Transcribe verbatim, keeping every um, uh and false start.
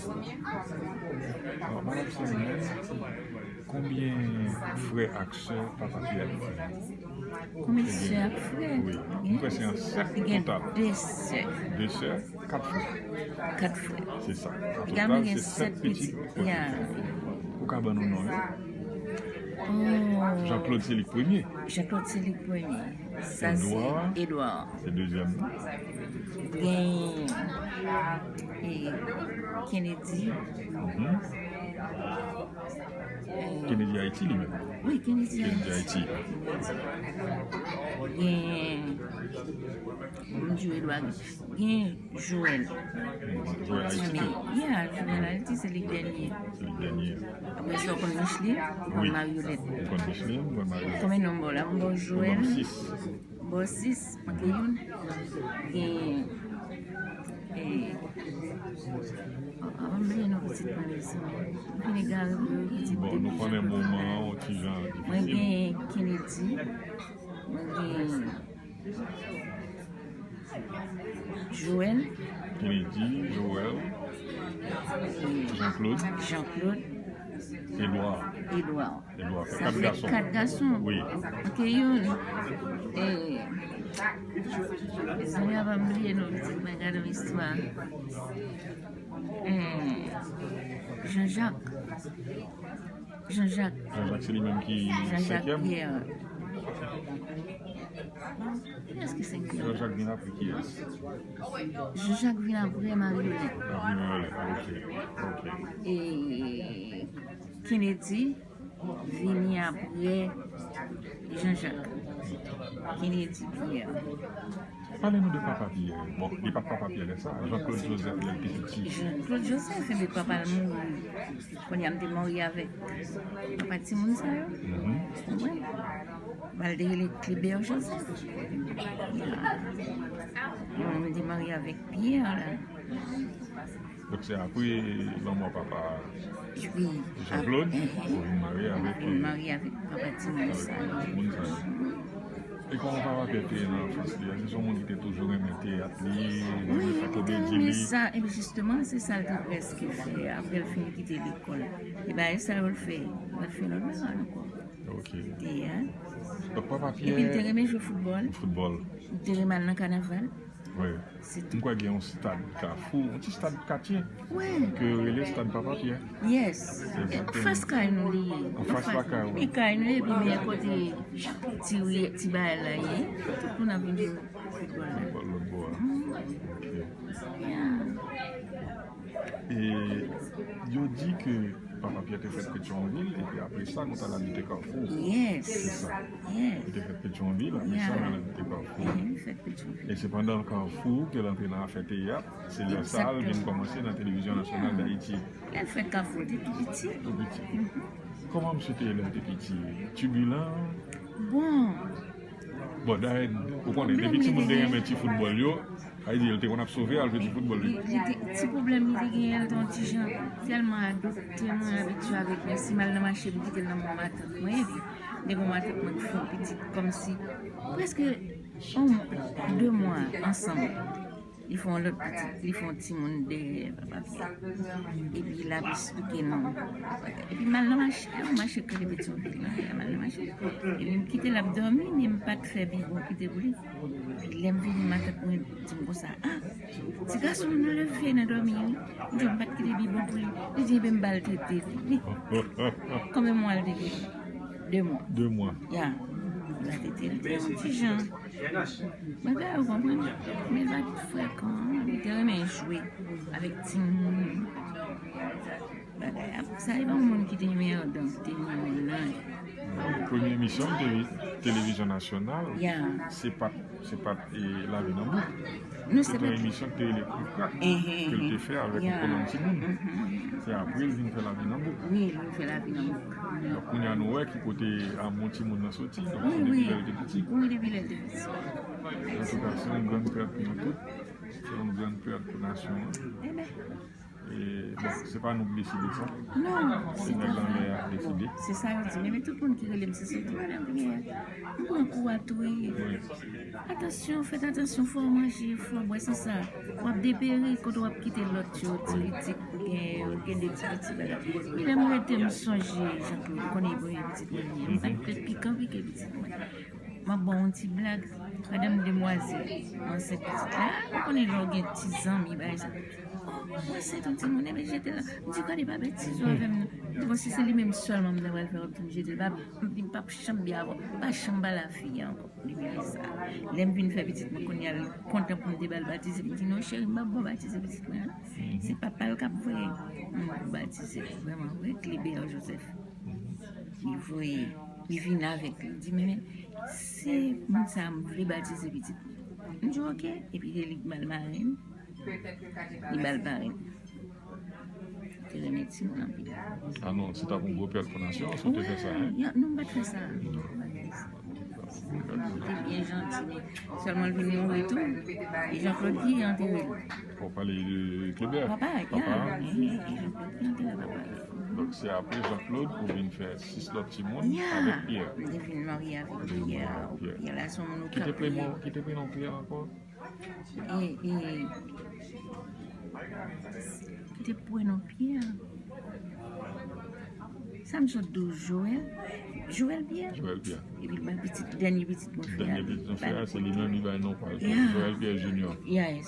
Alò, Madanm Celine, konbyen frè ak sè Papa Pyè te gen? Konbyen sè ak frè? Wi. M kwè se an sèt total. Li gen de sè. De sè, kat frè. Kat frè. Se sa. An total, se sèt pitit. Ou ka ban nou non yo? Oh. Jean-Claude, se li k premye. Jean-Claude, se li k premye. Sa se Edouard. Edouard. Se dezyèm nan. Gen, e, Kennedy. Mhm. E, Kennedy Haïti li menm. Wi, Kennedy Haïti. Kennedy Haïti. Gen, m di Edouard. Gen Joël. Joël Haïti tou. Yeah, Joël Haïti, se li k dènye. Se li k dènye. Apre sa, ou konn Micheline, ou konn Mariolette. Ou konn Micheline, ou konn Mariolette. Konbyen non m ba w la? M ba w Joël. Ou ban m sis. M ba w sis, manke youn. Gen, e, a, a, m bliye non pitit mwen yo. M fin egare pou yo, pitit. Bon, nou konnen moman an, yon ti jan difisil. Mwen gen Kennedy. Mwen gen Joël. Kennedy, Joël, Jean-Claude. Jean-Claude. Edouard. Edouard. Edouard, fè kat gason. Sa fè kat gason. Wi. Ok, youn. E, mezanmi, a pa m bliye non, pitit mwen, gade yon istwa. E, Jean-Jacques. Jean-Jacques. Jean-Jacques, se li menm ki senkyèm? Jean-Jacques Pierre. Kiyès ki senkyèm? Jean-Jacques vin apre kiyès? Jean-Jacques vin apre Mariolette. Apre Mariolette, ok. Ok. E Kennedy vini apre Jean-Jacques. Kennedy Pierre. Pale nou de Papa Pyè. Bon, li pa t Papa Pyè lè sa a. Jean-Claude Joseph lè l te piti. Jean-Claude Joseph, enben papa l mouri. Kounye a m te marye avèk papa timoun sa yo. Mhm. Ou konprann? Ba l te rele Clébert Joseph. Ya. Bon, m te marye avèk Pierre la. Donk, se apre lanmò papa Jean-Claude, ou vin marye avèk, vin marye avèk papa timoun sa yo. Avèk papa timoun sa yo. E kòman Papa Pyè te ye nan anfans li a? Se yon moun ki te toujou renmen teyat li, renmen fè komedi li? Wi, li te renmen sa. Epi jisteman, se sa l te prèske fè apre l fin kite lekòl. E bagay sa yo l fè, l pa t fè lòt bagay ankò. Ok. Teyat. Donk, Papa Pyè. Epi l te renmen jwe foutbòl. Foutbòl. Li te renmen al nan kanaval. Wi. Se tou. M kwè gen yon stad Kafou, yon ti stad katye ke yo rele stad Papa Pyè. Yes. Egzakteman. Anfas kay nou li ye. Anfas lakay ou. Epi kay nou, epi men kote ti ri, ti bagay la ye. Tout moun ap vin jwe foutbòl la. Foutbòl lòt bò a. Ok. Yeah. E yo di ke Papa Pyè te fèt Petyonvil, epi apre sa, nou t al abite Kafou. Yes. Se sa. Yes. Li te fèt Petyonvil, apre sa, nou al abite Kafou. Mhm, li fèt Petyonvil. E se pandan Kafou ke l antre nan afè teyat, se lè sa a l vin kòmanse nan Televizyon Nasyonal d Ayiti. Lè l fèt Kafou, li te tou piti. Tou piti. Mhm. Kòman misye te ye lè l te piti? Tibilan? Bon. Bon, dayè, ou konnen, depi timoun te renmen ti foutbòl yo, sa vle di, l te konn ap sove al jwe ti foutbòl li. Li, li te, ti pwoblèm li te genyen, l te yon ti jan tèlman adopte, mwen abitye avèk li. Si m al nan mache, m kite l nan men matant mwen, epi m te gen yon matant mwen ki fè yon pitit kòmsi prèske yon, de mwa ansanm. Li fè yon lòt pitit, li fè yon timoun dèyè Papa Pyè. Epi l ap esplike nou. Epi m al nan mache, yon mache k rele Petyonvil la, m al nan mache. Epi m kite l ap dòmi, men m pa t fè bibwon kite pou li. Epi lè m vini, matant mwen di m konsa, "Ah, ti gason w nan leve nan dòmi, wi." M di, "M pa t kite bibwon pou li." Li di, "Ebyen, m ba l tete li." Konbyen mwa l te gen? De mwa. De mwa. Ya. M ba l tete li. Ti jan. Bagay ou konprann. Men l pa t frekan, li te renmen jwe avèk timoun. Bagay ap, sa e pa yon moun ki te renmen andan, ki te renmen andan. Premye emisyon te, Televizyon Nasyonal, se pa t, se pa t, e, Lavi nan Bouk. Se te yon emisyon ki te rele Krik Krak, ke l te fè avèk yon kolonn timoun. Se apre l vin fè Lavi nan Bouk. Wi, l vin fè Lavi nan Bouk. Donk, kounye a nou wè ki kote amou timoun nan soti. Donk, se depi lè l te piti. Wi, depi lè l te piti. Antouka, se yon grann pèt pou nou tout. Se yon grann pèt pou nasyon an. E Bon, se pa nou k deside sa. Non, se nèg anlè a k deside. Se sa yo di. Men, men tout moun ki rele m, se sou tout madanm gen. M pran kou a tou, wi. Atansyon, fèt atansyon, fò w manje, fò w bwè, san sa w ap deperi, kote w ap kite lòt yo, ti pitit, ou gen, ou gen de ti pitit bagay. Men lè m rete, m sonje Jean Claude, ou konnen premye pitit mwen li ye, m pa t pike pikan pike pitit mwen. M ap ba w yon ti blag. Pandan m demwazèl ansent pitit la, ou konnen lè w gen ti zanmi, bagay sa. Oh, ou ansent yon timoun, enben jete l la. M di, gade, pa betize avè m non. M di, bon, si se li menm sèlman m ta pral fè, w ap di m jete l. Pa, m di, m p ap chanm byen avè w. Pa chanm pale a fi a ankò. Li vin fè sa. Lè m vin fè pitit mwen, kounye a l kontan pou m te ba l batize. M di, non, cheri, m p ap ba w batize pitit mwen an. Se papa l k ap voye moun pou batize. Vrèman, vre, Clébert Joseph. Li voye, li vin avèk li. Li di, men, men, se moun sa a m vle batize pitit mwen. M di, oke. Epi, se li k ba l marenn. Li ba l parenn. Te renmen timoun anpil. Ah non, se tankou gwo pè l fondasyon, si w te fè sa, hein? Non, m pa t fè sa. M te byen janti, men sèlman l vin mouri tou. E Jean Claude ki antere l. Ou pale de Clébert? Papa, papa, ya, e Jean Claude ki antere papa. Donk, se apre Jean Claude ou vin fè sis lòt timoun avèk Pierre. M te vin marye avèk Pierre. Pierre la, se yon moun ki te prenon Pierre ankò? E, e, ki te prenon Pierre. Sa m sot di w, Joël? Joël Pierre? Joël Pierre. Epi l bay pitit, dènye pitit mwen fè a. Dènye pitit mwen fè a, se li menm li bay non pa l. Joël Pierre Junior. Yes.